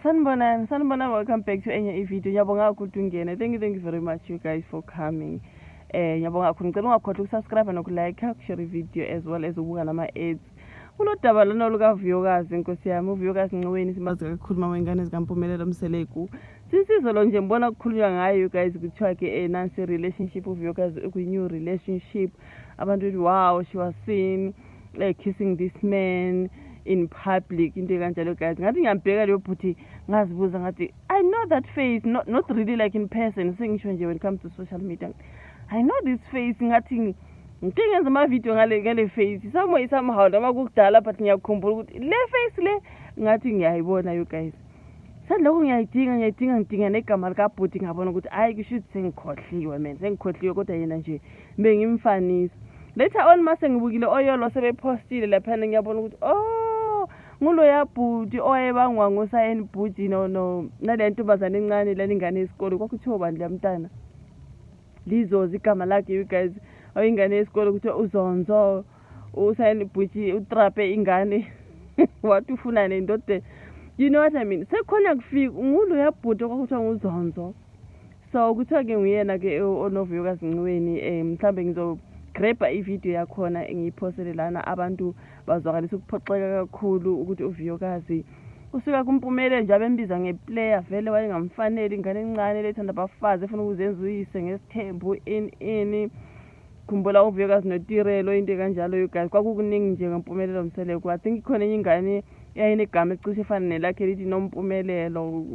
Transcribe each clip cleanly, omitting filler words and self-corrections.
Sanibonani, sanibona, welcome back to enye i-video. Ngiyabonga kakhulu ukuthi ungene. Thank you, thank you very much, you guys, for coming. Ngiyabonga kakhulu. Ngicela ungakhohlwa ukusubscribe nokulike, ukushare i-video as well as ukubuka nama-ads. Kulo daba lona olukaVuyokazi, nkosi yami, uVuyokazi Nciweni simazi kakhulu, mama wengane zikaMpumelelo Mseleku. Since izolo nje ngibona kukhulunywa ngayo, you guys, kuthiwa ke nansi relationship, uVuyokazi ukwi-new relationship. Abantu bethi, "Wow, she was seen kissing this man in public," into kanjalo, guys. Ngathi ngiyambheka leyo bhuti, ngazibuza ngathi, "I know that face." Not really like in person, sengisho nje when it comes to social media, I know this face. Ngathi ngike ngenza ama-video ngale face somewhere, somehow, noma kukudala, but ngiyakhumbula ukuthi le face le ngathi ngiyayibona, you guys. Selokhu ngiyayidinga, ngiyayidinga, ngidinga negama likabhuti, ngabona ukuthi hhayi, kusho ukuthi sengikhohliwe, man, sengikhohliwe. Kodwa yena nje bengimfanisa. Later on mase ngibukile oyolo sebephostile laphana, ngiyabona ukuthi, oh, nguloya bhuti owayebangwa nguSayeni Bhuti no nale ntombazane encane lana, ingane yesikole. Kwakuthiwa bani leya mntana? Lizoza igama lakhe, you guys. Oyingane yesikole, kuthiwa uZonzo. USayeni Bhuti utrape ingane, wathi ufuna nendoda, you know what I mean? Sekukhona kufika nguloya bhuti okwakuthiwa nguZonzo. So kuthiwa-ke nguyena-ke onoVuyokazi Nciweni. Mhlambe ngizograbha ividiyo yakhona ngiyiphosele lana. Abantu bazwakalisa ukuphoxeka kakhulu ukuthi uVuyokazi usuka kuMpumelelo nje abembiza ngeplayer, vele wayengamfanele, ingane encane lethanda abafazi, efuna ukuzenza uyise ngesithembu, ini ini. Khumbula uVuyokazi noTirelo, into kanjalo, you guys. Kwakukuningi nje ngoMpumelelo Mseleku. I think ikhona enye ingane eyayinegama ecishe efana nelakhe, lithi Nompumelelo.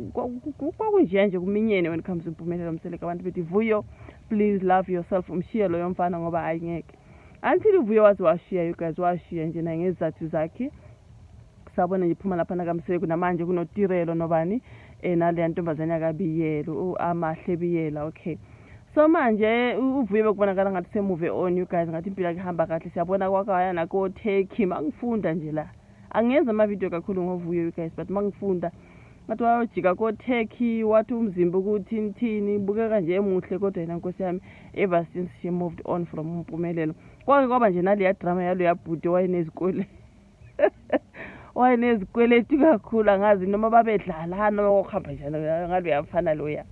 Kwakunjeya nje, kuminyene when it comes to Mpumelelo Mseleku. Abantu bethi, "Vuyo, please love yourself, umshiye loyo mfana ngoba hayi, ngeke." Until uVuyo waze washiya, you guys, washiya nje naye ngezizathu zakhe. Sabona nje iphuma laphana kaMseleku, namanje kunoTirelo nobani, naleya ntombazane yakaBiyelo, Amahle Biyela. Okay, so manje uVuyo bekubonakala ngathi semove on, you guys, ngathi impilo yakhe ihamba kahle. Siyabona kwakaya nako-Turkey. Mangifunda nje la, angenza amavidiyo kakhulu ngoVuyo, you guys, but mangifunda ngathi wayojika ko-Turkey, wathi umzimba ukuthi thini, bukeka nje emuhle. Kodwa yena, nkosi yami, ever since she moved on from uMpumelelo, kwake kwaba nje naleya drama yaloya bhuti wayenezikole, wayenezikweletu kakhulu. Angazi noma babedlala noma kwakuhamba njani ngaloya mfana loya.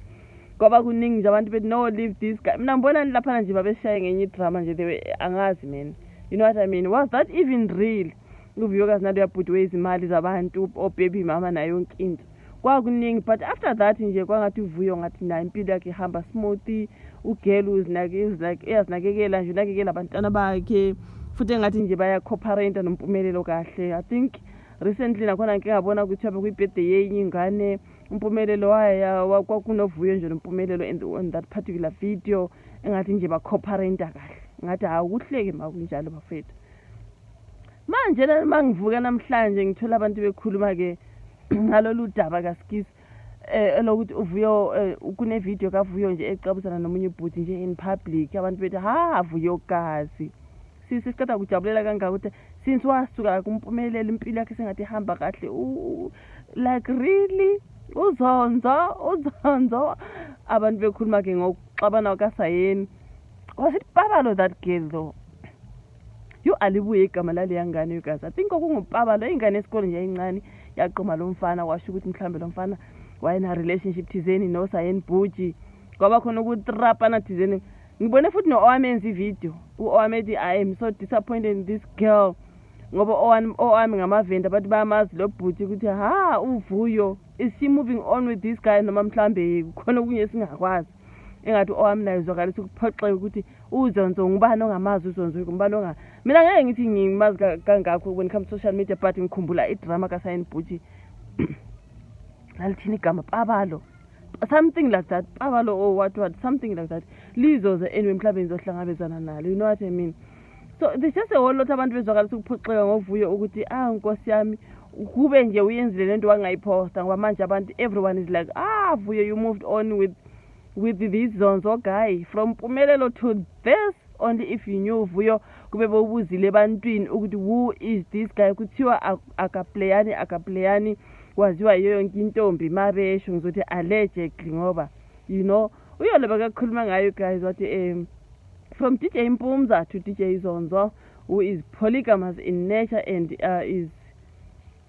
Kwaba kuningi nje, abantu bethi, "No, leave this guy." Mina ngibona laphana nje babeshaye ngenye idrama nje. They were, angazi, man, you know what I mean? Was that even real, uVuyokazi naloya bhuti wezimali zabantu, obaby mama nayo yonke into? Kwakuningi, but after that nje kwangathi uVuyo ngathi naye impilo yakhe ihamba smooth. Ugirl uyazinakekela nje, unakekela abantwana bakhe futhi, engathi nje baya-cooperate noMpumelelo kahle. I think recently nakhona ngike ngabona ukuthi abe kwi-birthday yenye ingane, uMpumelelo waya, kwakunoVuyo nje noMpumelelo on that particular video. Engathi nje ba-cooperate kahle. Ngathi hawu, kuhleke ma kunjalo, bafethu. Manje la mangivuka namhlanje ngithola abantu bekhuluma-ke ngalolu daba kaskis, elokuthi uVuyo, kune-video kaVuyo nje ecabuzana nomunye ubhuti nje in public. Abantu bethi, "Ha, Vuyokazi, sisi siqeda kujabulela kangaka ukuthi since wasuka kuMpumelelo impilo yakhe sengathi ihamba kahle." Like really, uZonzo, uZonzo. Abantu bekhuluma-ke ngokuxabana kaSayeni. Was it Pabalo, that girl though? Yo, alibuye igama laleya ngane, you guys. I think kwakunguPabalo, ingane yesikole nje eyincane, yaqoma lo mfana, washo ukuthi mhlawumbe lo mfana wayena-relationship thizeni noSayeni Bhuji. Kwaba khona ukutrapana thizeni. Ngibone futhi no-Owami enza ividiyo, u-Owami ethi, "I am so disappointed in this girl," ngoba Owami ngamavenda, abantu bayamazi lo bhuti, ukuthi ha, uVuyo, is she moving on with this guy noma mhlambe khona okunye esingakwazi? Engathi owami naye uzwakalisa ukuphoxeka ukuthi uZonzo ngubani ongamazi, uZonzo ngubani onga. Mina ngeke ngithi ngimazi kangakho when it comes to social media, but ngikhumbula idrama kaSayeni Bhuti. Lalithini igama? Pabalo, something like that, Pabalo or what what, something like that. Lizoze anyway, mhlawumbe ngizohlangabezana nalo, you know what I mean? So there's just a whole lot, abantu bezwakalisa ukuphoxeka ngoVuyo ukuthi, ah, nkosi yami, kube nje uyenzile lento wangayiphosta, ngoba manje abantu, everyone is like, "Ah, Vuyo, you moved on with this Zonzo guy from Mpumelelo to this." Only if you knew, Vuyo, kube bowubuzile ebantwini ukuthi who is this guy. Kuthiwa akaplayani, akaplayani, kwaziwa yiyo yonke intombi. Mabesho ngizothi allegedly, ngoba uyolo bekakhuluma ngayo, guys, wathi from DJ Mpumza to DJ Zonzo, who is polygamous in nature and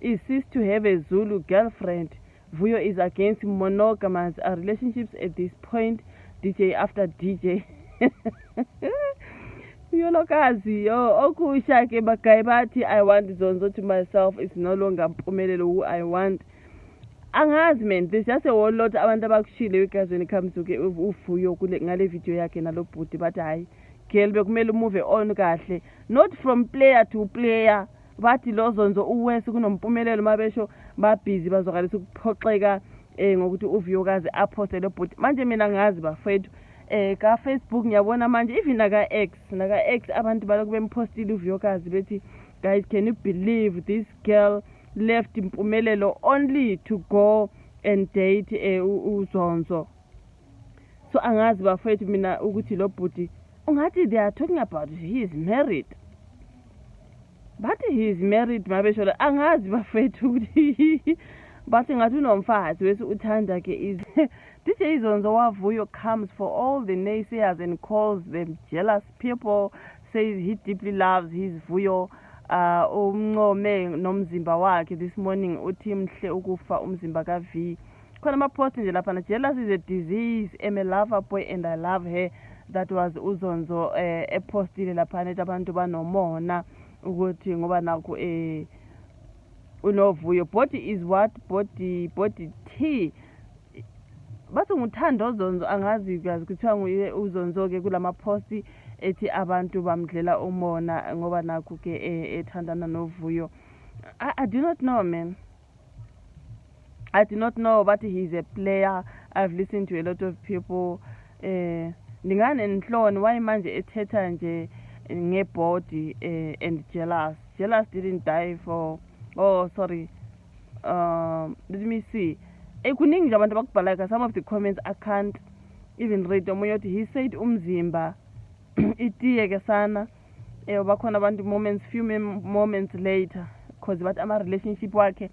is ceased to have a Zulu girlfriend. Vuyo is against monogamous relationships at this point. DJ after DJ. Yolokazi yo okusha ke bagayi bathi, "I want Zonzo to myself. It's no longer Mpumelelo who I want." Angazi man, there's just a whole lot abantu abakushile, you guys, when it comes to ke uVuyo kule ngale video yakhe nalo bhuti. Bathi hayi girl, bekumele umove on kahle, not from player to player. Bathi lo Zonzo uwesi kunoMpumelelo. Mabesho babhizi bazwakalisa ukuphoxeka ngokuthi uVuyokazi aphoste lo bhuti. Manje mina ngazi bafethu, ka Facebook ngiyabona manje, even naka X, naka X abantu balokhu bempostile uVuyokazi, bethi, "Guys, can you believe this girl left Mpumelelo only to go and date uZonzo?" So angazi bafethu mina ukuthi lo bhuti ungathi they are talking about he is married. Bathi he is married mabesho la. Angazi bafethu ukuthi bathi ngathi unomfazi bese uthanda ke. Is DJ Zonzo waVuyo comes for all the naysayers and calls them jealous people, says he deeply loves his Vuyo. Umncome nomzimba wakhe this morning, uthi mhle ukufa umzimba ka-V. Khona ama-post nje laphana, "Jealous is a disease. I'm a lover boy and I love her." That was uZonzo epostile laphana, ethi abantu banomona ukuthi ngoba nakho unoVuyo. Body is what? Body, body T, bathi nguThando Zonzo. Angazi kazi kuthiwa nguye uZonzo-ke kulama-post ethi abantu bamdlela umona ngoba nakho-ke ethandana noVuyo. I do not know, man. I do not know, but he's a player. I've listened to a lot of people. Ndinganenhloni why manje ethetha nje ngebody and jealous. Jealous didn't die for, oh sorry. Let me see. Kuningi nje abantu abakubhalayo. Some of the comments I can't even read. Omunye uthi he said umzimba itiye ke sana. Bakhona abantu moments, few moments later, because bathi ama relationship wakhe,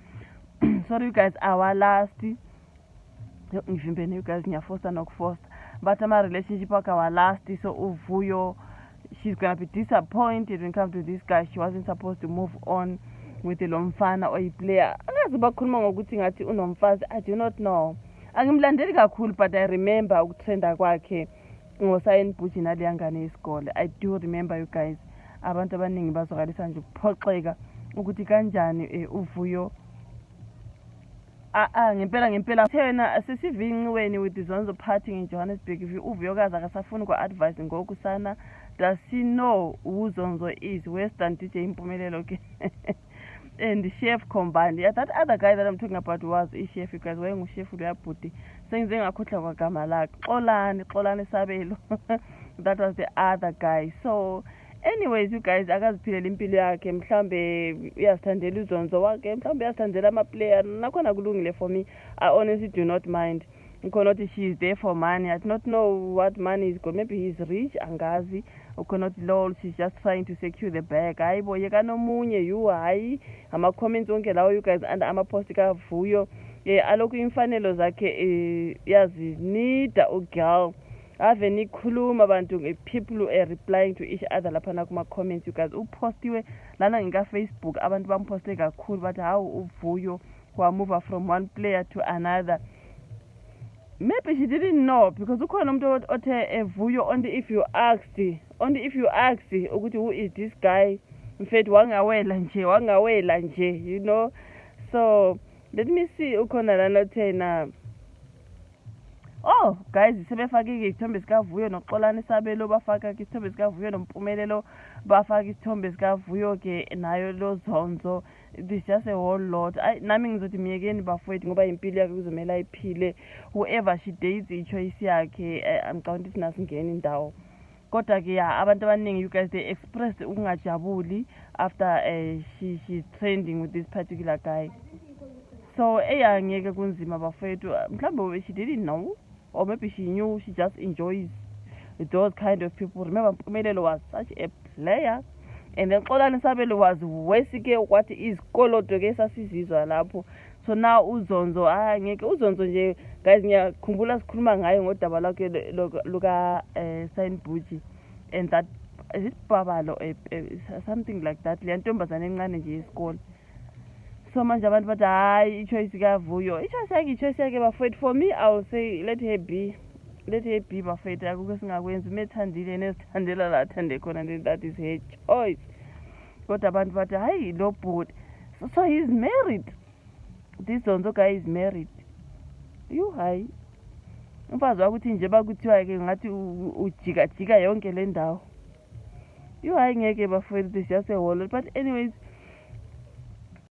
sorry you guys, awalast. Yo, ngivimbene you guys, ngiyafosta nokufosta. Bathi ama-relationship wakhe awalast, so uVuyo, she's gonna be disappointed when it comes to this guy. She wasn't supposed to move on with lo mfana oyiplayer. Angazi bakhuluma ngokuthi ngathi unomfazi. I do not know, angimlandeli kakhulu, but I remember ukutrenda kwakhe ngoSayini Bhuji naleya ngane yesikole. I do remember, you guys. Abantu abaningi bazwakalisa nje ukuphoxeka ukuthi kanjani uVuyo. Ah, ngempela ngempela thena sesivinciweni with Zonzo partying in Johannesburg. UVuyokazi akasafuni kwa-advice ngoku sana. Does she know who Zonzo is? Western DJ Impumelelo ke and chef combined. Yeah, that other guy that I'm talking about was i-chef, you guys. Wayenguchef loya bhuti, sengize ngakhohlwa kwagama lakhe. Xolani, Xolani Sabelo. That was the other guy. So anyways, you guys, akaziphilela impilo yakhe. Mhlambe uyazithandela uZonzo wakhe, mhlawumbe uyazithandela ama-player nakhona, kulungile. For me, I honestly do not mind. Ukhona othi she is there for money. I do not know what money is got. Maybe he's rich, angazi. Ukhona othi, "Lol, she's just trying to secure the bag." Hayi bo, yekanomunye you. Hayi, ama-comments wonke lawo, you guys, under ama-post kaVuyo. Alokhu imfanelo zakhe yazinida ugirl. Ave nikhuluma abantu, people replying to each other laphana kuma-comments, you guys. Upostiwe lana ngika-Facebook, abantu bamposte kakhulu, bathi hawu, uVuyo wamuva from one player to another. Maybe she didn't know, because ukhona umuntu othe eVuyo, only if you asked, only if you asked ukuthi who is this guy, mfethu, wangawela nje, wangawela nje. So let me see, ukhona lana othena, oh guys, sebefake-ke isithombe sikaVuyo noXolani Sabelo, bafaka-ke isithombe sikaVuyo noMpumelelo, bafaka isithombe sikaVuyo-ke nayo lo Zonzo. There's just a whole lot. Ayi, nami ngizothi miyekeni bafowethu, ngoba impilo yakhe kuzomele ayiphile. Whoever she dates, i-choice yakhe. Angicabanga ukuthi nasingena indawo, kodwa-ke ya, abantu abaningi, you guys, they expressed ukungajabuli after she's trending with this particular guy. So eya, ngeke, kunzima bafowethu. Mhlawumbe she didn't know, or maybe she knew, she just enjoys those kind of people. Remember, Mpumelelo was such a player, and then Xolani Sabelo was worse ke, kwathi izikoloto ke sasizizwa lapho. So now uZonzo, ah ngeke, uZonzo nje guys, ngiyakhumbula sikhuluma ngayo ngodaba lwakhe luka Sign Buji and that, is it Babalo, something like that, leya ntombazane encane nje yesikole. So manje abantu bathi, "Hayi, i-choice kaVuyo, i-choice yakhe, i-choice yakhe, bafowethu." For me, I will say let her be, let her be, bafowethu. Akukho singakwenzi. Uma ethandile, nezithandela la athande khona, then that is her choice. Kodwa abantu bathi, "Hayi, lo bhuti." So he's married, this Zonzo guy is married. You, hayi, umfazi wakuthi nje bakuthiwa-ke ngathi ujikajika yonke le ndawo. You, hayi, ngeke, bafowethu, this just a whole lot. But anyways,